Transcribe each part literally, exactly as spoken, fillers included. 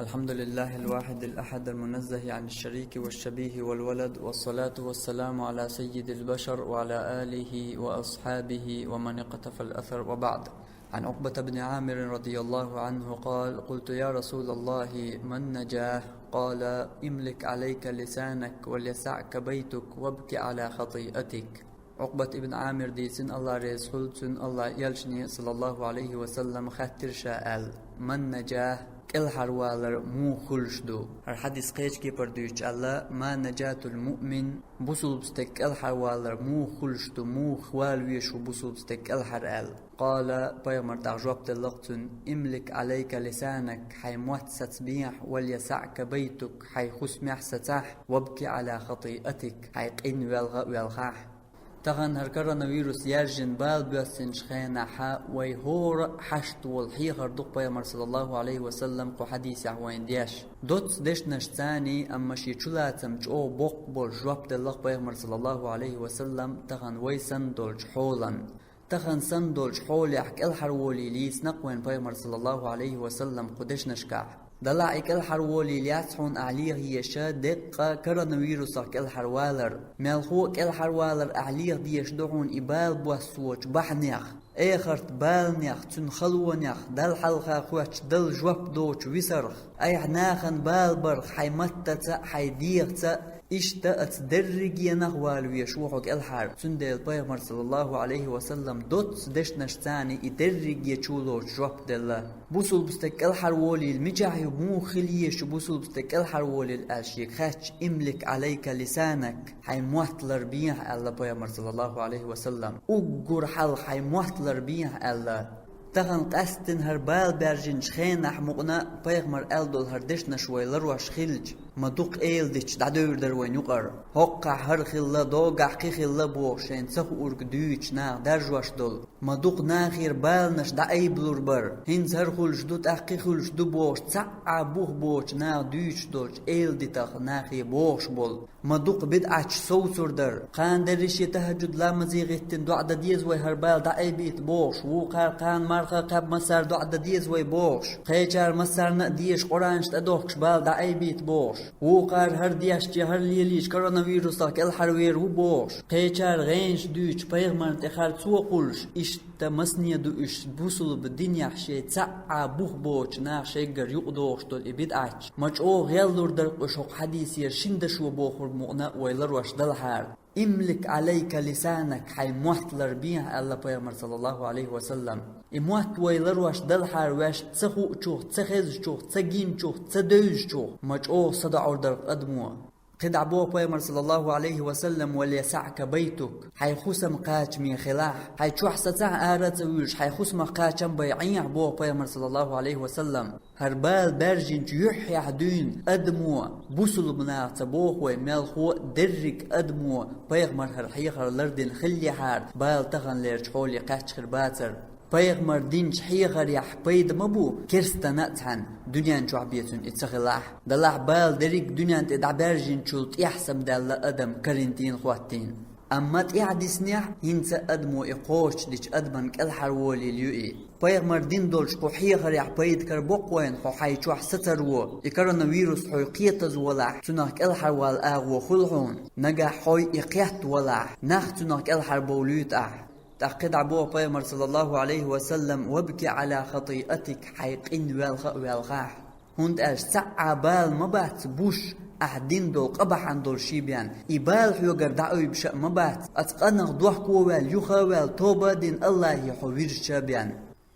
الحمد لله الواحد الأحد المنزه عن الشريك والشبيه والولد، والصلاة والسلام على سيد البشر وعلى آله وأصحابه ومن اقتفى الأثر، وبعد. عن عقبة بن عامر رضي الله عنه قال: قلت: يا رسول الله، ما النجاة؟ قال: املك عليك لسانك وليسعك بيتك وابك على خطيئتك. Ӏукъбат ибн Ӏамир дийцина, Аллах реза хуьлда цунна, Аллах элчане, саллаллаху Ӏалайхи ва саллам, хаьттира ша аьлла: «Ман наджахь, кӀелхьарвалар муха хуьлуш ду?» ХӀара хьадис кхечу кепара дуьйцуш аьлла: «Ма наджатул муъмин, бусулба стеган кӀелхьарвалар муха хуьлуш ду, муха вала везаш ву бусулба стаг кӀелхьара?» аьлла. Къала, пайхамар тӀаккха жоп делла-кх цунна: «Имлик Ӏалайка лисанак, хьайн мотт сацабехьа, валь ясаӀка байтук, хьайн хӀусамехь сацахьа, вабки Ӏала хатӀиатик, хьайн къин велха а велхахьа». Тахана хӀара коронавирус яьржина бала боьссинчу хенахь вай хӀора а хьашт волу хьехар ду-кх пайхамар, саллаллаху Ӏалайхи ва саллам, кху хьадисехь вайна деш. Доцца дешнашца царний, амма шен чулацам чӀогӀа боккха болуш жоп делла-кх пайхамар, саллаллаху Ӏалайхи ва саллам, тахана вай санна долчу хьолан. Тахана санна долчу хьолехь кӀелхьарволийла йийцина-кх вайн пайхамар, саллаллаху Ӏалайхи ва саллам, кху дешнашкахь. Делахь и кӀелхьарволийла яц хьуна ахь леха езаш деккъа коронавирусах кӀелхьарвалар. Мелхо а кӀелхьарвалар ахь леха дезаш ду хьуна и бала боссочу бахьанех, эхарт баланех, цуьнан халонех, Далла хьалха хоьттуш Далла жоп доцучу висарх, айхьа нахана бала барх хьайн маттаца а, хьайн дегӀаца а. Иштта оцу дерригенах вала везаш ву хьо кӀелхьара. Цундела пайхамар, саллаллаху Ӏалайхи ва саллам, доцца дешнашца царний и дерриге чулоцу жоп делла. Бусулба стаг кӀелхьарволийла мичахь ю, муха хила езаш ю бусулба стаг кӀелхьарволийла аьлла шега хаьттича, «Имлик Ӏалайка лисанак, хьайн мотт ларбехьа», аьлла пайхамар, саллаллаху Ӏалайхи ва саллам. Уггар хьалха хьайн мотт ларбехьа аьлла. Тахана къаьсттина хӀара бала баьржинчу хенахь мукъана а пайхамар аьлла долу хӀара дешнаш вай ларош хилча, ма дукха эладиташ дӀадевр дара вайна юкъара. ХӀоккхахь хӀара хилла, догахь кхин хилла бохуш, шайна ца хуург дуьйцуш наха даржош долу. Ма дукха нахера баланаш дӀаайбалур бара. ХӀинца хӀара хуьлуш ду, тӀаккха кхин хуьлуш ду бохуш, цхьа а бух боцучу наха дуьйцуш долчу эладитах нахе бохуш болу. Ма дукха бидӀаташ совцур дара. Кхана дерриге а тахӀажжуд ламазе гӀиттина доӀа дан деза вай хӀара бала дӀаайбийта бохуш, вукхара кхана марха а кхаьбна массара доӀа дан деза вай бохуш, кхечара массарна а дезаш Къуръанаш тӀедохкуш бала дӀаайбийта бохуш, вукхара хӀара дешча, хӀара лелийча коронавирусах кӀелхьарвер ву бохуш, кхечара гӀенаш дуьйцуш пайхамарна тӀе хӀара цо кхуллуш, иштта масане ду уьш бусулба динехь шайн цхьа а бух боцучу наха шайггара юкъадохуш долу и бидӀаташ. Ма чӀогӀа гӀеллур дара-кх уьш хӀокху хьадисера шина дашо бохург мукъана а вай ларош далахьара. «Имлик Ӏалайка лисанак, хьайн мотт ларбехьа», аьлла пайхамар, саллаллаху Ӏалайхи ва саллам. И мотт вай ларош далахьара ваьш ца хуучух, ца хезачух, ца гинчух, ца девзачух ма чӀогӀа садаӀур дара-кх адамо. КхидӀа боху пайхамар, саллаллаху Ӏалайхи ва саллам: «Валь ясаӀка байтук, хьайн хӀусам кхачаме хилахь, хьайн чохь сацахь, ара а ца вуьйлуш, хьайн хӀусамах кхачам бай Ӏехьа», боху пайхамар, саллаллаху Ӏалайхи ва саллам. ХӀара бала баьржинчу юьххьехь дуьйна адамо, бусулба нах ца боху вай, мелхо а дерриг адамо, пайхамар хӀара хьехар лардина хиллехьара, бала таханлерчу хьоле кхаьчна хир бацара. Пайхамар динчу хьехарехь пайда ма бу керстана а цхьаьна, дуьнен чохь бен цуьнан и ца хилахь. Делахь бала дерриг дуьнен тӀе дӀабаьржинчул тӀехь самадаьлла адам карантин хӀоттийна. Амма тӀаьхьа диснехь, хӀинца адамо и кхочушдича адаман кӀелхьарволийла ю и. Пайхамар дина долчу кху хьехарехь пайда карабо-кх вайна хьо хьайн чохь сацаро, и коронавирус хьо кхетаза волахь, цунах кӀелхьарвала агӀо хуьлу хьуна, нагахь хьо и кхетта валахь, нах цунах кӀелхьарбовлуьйту ахь. ТӀаккха кхидӀа боху пайхамар, саллаллаху Ӏалайхи ва саллам: «Вабки Ӏала хатӀиатик, хьайн къин велха а велхахь». ХӀунда аьлча цхьа а бала ма бац буш, ахь дина долу къа бахьана долуш бен, и бала хьоьгара дӀаайбеш а ма бац, оцу къинах дохко а ваьлла, юха а ваьлла, тоба а дина, Аллахе хьо вирзича а бен.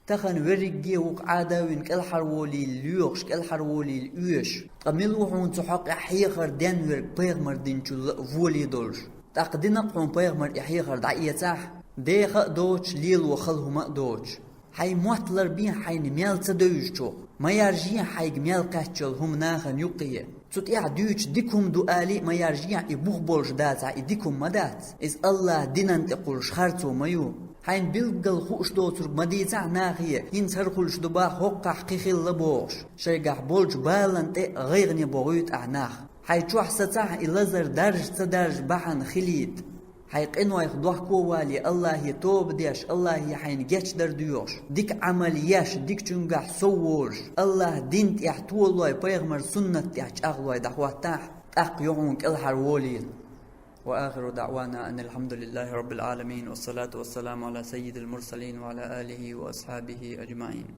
Тахана верриге а ву-кх Ӏадавина кӀелхьарволийла лоьхуш, кӀелхьарволийла оьшуш. Ткъа мила ву хьуна цу хьокъехь хьехар ден верг пайхамар динчул а воле долуш? ТӀаккха дина-кх хьуна пайхамар и хьехар дӀаэцахь, деха а доцуш, лело хала хӀума а доцуш. Хьайн мотт ларбехьа хьайна мел ца девзачух, ма яржехьа хьайга мел кхаьччал хӀума нахана юккъе. Цу тӀехь дуьйцуш дика хӀума ду алий а ма яржехьа, и бух болуш дацахь, и дика хӀума ма дац. Иза Аллах динан тӀе кхуллуш харцо ма ю. Хьайна билггал хууш доцург ма дийцахь нахе, хӀинца хӀара хуьлуш ду бах, хӀоккхахь кхин хилла бохуш. Шайгахь болчу балан тӀе а гӀайгӀане бохуьйту ахь нах. Хьайн чохь сацахь, и лазар даржа ца даржа бахьана хилийта. Хьайн къинойх дохко а вале, Аллахье тоба деш, Аллахье хьайна гечдар доьхуш, дика Ӏамал еш, дикачунгахь сов волуш, Аллахьан дин тӀехь толой, пайхамар суннат тӀехь чӀагӀлой дӀахӀоттахь, тӀаккха йо хьуна кӀелхьарволийла. وآخر دعوانا أن الحمد لله رب العالمين، والصلاة والسلام على سيد المرسلين وعلى آله وأصحابه أجمعين.